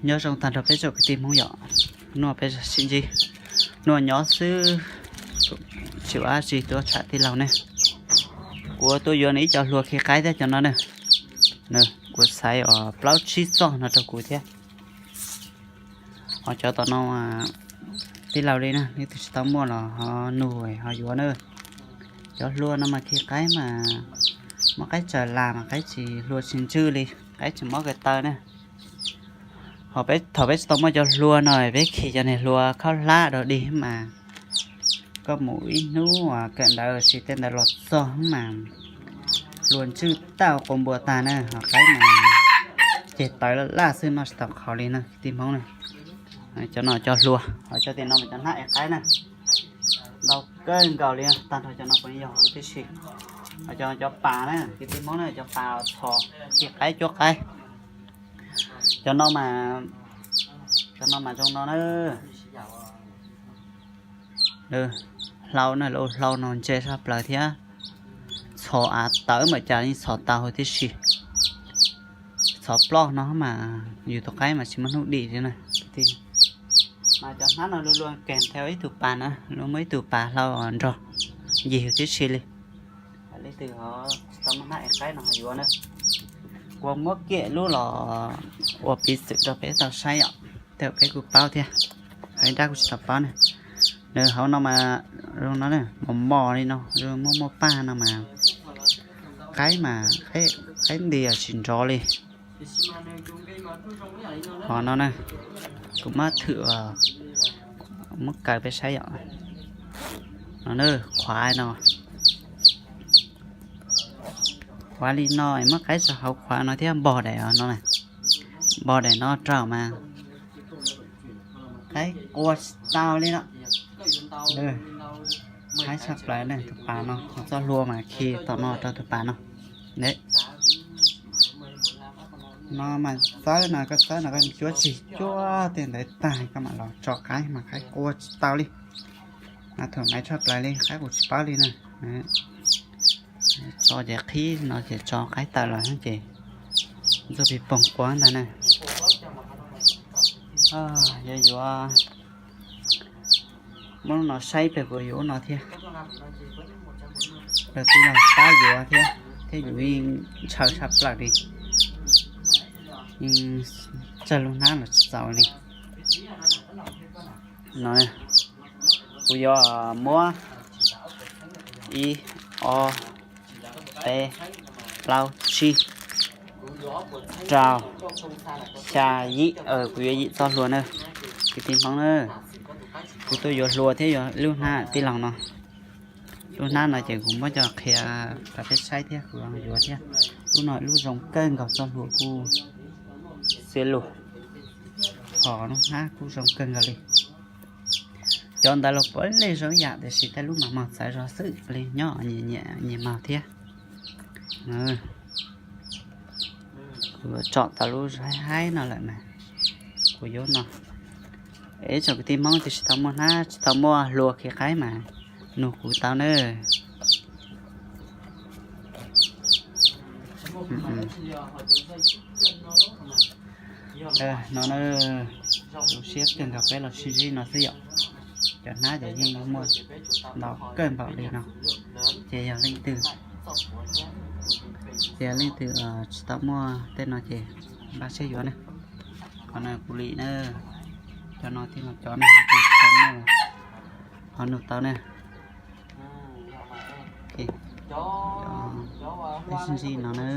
Nyob zoo tag nrho peb tsoom kwv tij Hmoob yom, hnub no peb sib ntsib, hnub no nyob xwb, tsis ua dab tsi tuaj tsham tij laug ne. Kuv tuaj yuav nws ib co hlua khi qaib thiab cov no ne. Kuv xaiv os plaub tsib txoj no rau kuv thiab. Ho cov tom no tij laug li na, leej twg tsis tau muaj los ho nug ho yuav na. Cov hlua no mas khi qaib mas muab qaib tsaws las mas qaib tsis, hlua tsis ntswj li, qaib tsis mob ko taw na. Ho peb thaum peb tsis tau muaj cov hlua no peb khi cov niag hlua khaub hlab rau dig mas koj mus ib hnub kawm ntawv los sis tej ntawd los txog mas hlua ntswj tag quas npua tag na, ho qaib mas ceg tawv laj laj xwb noj tsis tau qhauv li na kwv tij Hmoob na. Cov no cov hlua, ho cov tim no mas cov hnab ev qaib na, ntau kawg nkaus li, tag nrho cov no puav leej yog huv tib si. Ho cov, cov pas na kwv tij Hmoob na, cov pas txhos khi qaib cuab qaib. Cov no mas, cov no mas zoo no na. Hlau na, lub hlau no ntse tshaj plaws thiab. Txhos av tawv npaum cas yeej txhos tau huv tib si. Txhos ploj no mas yus tus qaib mas tsis muaj hnub dim li na. Mas cov hnab no luag luag kheev tau ib tug pas na, luag muaj ib tug pas hlau nrog ncig huv tib si li. Leej twg tsis tau muaj hnab ev qaib no ho yuav na. Kuv muab kiag lub los ua piv txwm rau peb tau saib yom, tej peb kuj paub thiab, hauv ib nrab kuj tsis tau paub ne. Nws hauv no mas zoo no, mos mos li no, muaj muaj paj no mas qaib mas, qaib nti tsis nrov li. Ho no na, kuv muab thwm, muab kaw peb saib yom. No na, qhuav no, qhuav li no es muab qaib tso hauv qhuav no thiab npog daim no, npog daim no rau mas qaib qua tsis tau li no. Haib tshaj plaws ne, tus pas no, txoj hlua mas khi tom no rau tus pas no. No mas txawb no, koj txawb no koj cuab tsis cuab tej ntawd tag koj mam los tso qaib mas qaib qua tsis tau li. Mas thaum maiv tshaj plaws li, qaib qua tsis paub li na. Tso ces qhib no ces tso qaib tawm los ces ntxuaj pis poog qua ntag na. Yuav yuav muab lub no saib pem kuv yuav lub no thiab. Lawv tij laug pab yuav thiab, thiab yus yeej ntshaw tshaj plaws li, yeej tsawg lub hnab los tsis txaus li. No, kuv yuav muab ib, ob, peb, plaub, tsib, rau, xya, yim, kuv yuav yim txoj hlua na. Kwv tij Hmoob na, kuv tuaj yuav hlua thiab yuav lub hnab tij laug no. Lub hnab no ces kuv muab coj qhia rau peb saib thiab kuv yuav thiab. Lub no lub zoo kawg nkaus, txoj hlua kuj xiab lug, ho lub hnab kuj zoo kawg nkaus li. Cov ntawd los puav leej zoo ib yam tiam sis tej lub mas mog txawv zog xwb li, nyob nyias mog thiab. Kuv tsom tau lub haib haib no lawm mas kuv yuav no. Es tsoom kwv tij Hmoob twg tsis tau muaj hnab tsis tau muaj hlua khi qaib mas nug kuv tau na. No na, zoo siab kawg nkaus peb los sib ntsib no xwb yom. Cov hnab ces yeej muaj ntau kawg npaum li no. Ces yog leej twg, ces yog leej twg tsis tau muaj tej no ces npaj siab yuav na. Qhov no kuv li na, cov no thiaj los cov no, ho nug tau na. Peb sib ntsib no na.